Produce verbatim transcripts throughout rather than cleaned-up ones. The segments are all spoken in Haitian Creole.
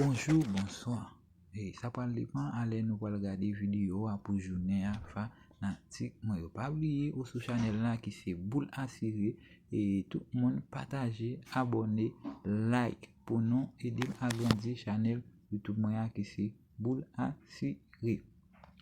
Bonjou, bonswa. E sa pral depann a lè nou pral gade videyo a pou jounen an, fanatik mwen yo. Pa bliye ou sou chanèl la ki se Boul Asire. E tout moun pataje, abòne, like pou nou ede m agrandi chanèl YouTube mwen an ki se Boul Asire.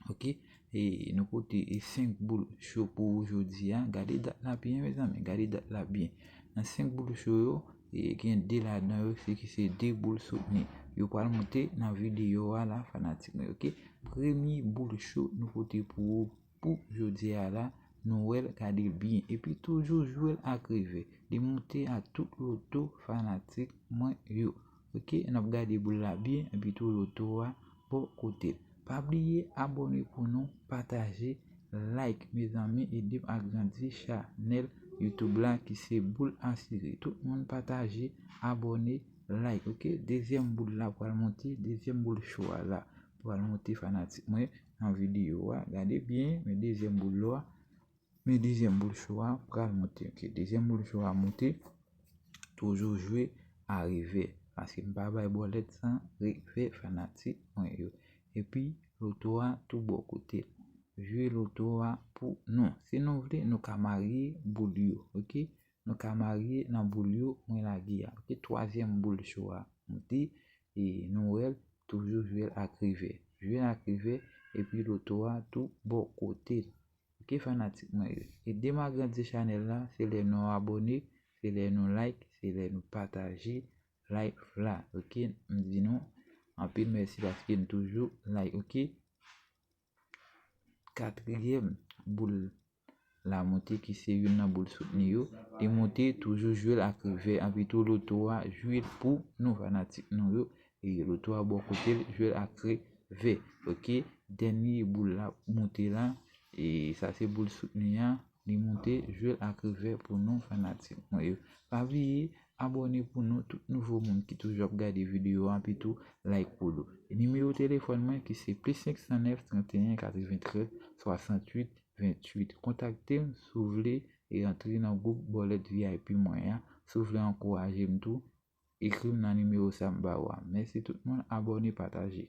Ok? E nou pote e senk boul cho pou ou jodi a. Gade dat la byen, mezanmi, gade dat la byen. Nan senk boul cho yo, e gen de ladan yo se ki se de boul soutni. Yo pral monte nan videyo a la, fanatik mwen, ok? Premye boul cho nou pote pou ou pou jodi a la, nou wè l, gade l byen. Epi toujou jwe l ak revè. Li monte a tout loto, fanatik mwen yo. Ok, n ap gade boul la byen, epi tou loto a bò kote l. Pa bliye abòne pou nou, pataje, like, mezanmi, ede m agrandi chanèl YouTube la ki se Boul Asire. Tout moun pataje, abòne, like, ok? Dezyèm boul la pral monte, dezyèm boul cho a la pral monte, fanatik mwen, nan videyo a. Gade byen, men dezyèm boul la, men dezyèm boul cho a pral monte, ok? Dezyèm boul cho a monte, toujou jwe a revè, paske m pa bay bòlèt san revè, fanatik mwen yo. Epi loto a tou bò kote l. Jwe loto a pou nou. Si nou vle, nou ka marye boul yo, ok? Nou ka marye nan boul yo mwen lage a, ok? Twazyèm boul cho a monte, e nou wè l, toujou jwe l ak revè. Jwe l ak revè, epi loto a tou bò kote l. Ok, fanatik mwen yo. Ede m agrandi chanèl la, se lè nou abòne, se lè nou like, se lè nou pataje live la. Ok, m di nou anpil mèsi paske n toujou like, ok? Katriyèm boul la monte ki se youn nan boul soutni yo. Li monte, toujou jwe l ak revè, epi tou loto a jwe l pou nou, fanatik nou yo. E loto a bò kote l, jwe l ak revè. Ok, dènye boul la monte la, e sa se boul soutni an, li monte, jwe l ak revè pou nou, fanatik mwen yo. Pa bliye abòne pou nou, tout nouvo moun ki toujou ap gade videyo a, epi tou like pou nou. Nimewo telefòn mwen ki se plis senk san nèf, trannteyen, katreventrèz, swasanntuit, venntuit. Kontakte m si w vle e rantre nan gwoup bòlèt V I P mwen an. Si w vle ankouraje m tou, ekri m nan nimewo sa m ba w a. Mèsi tout moun, abòne, pataje.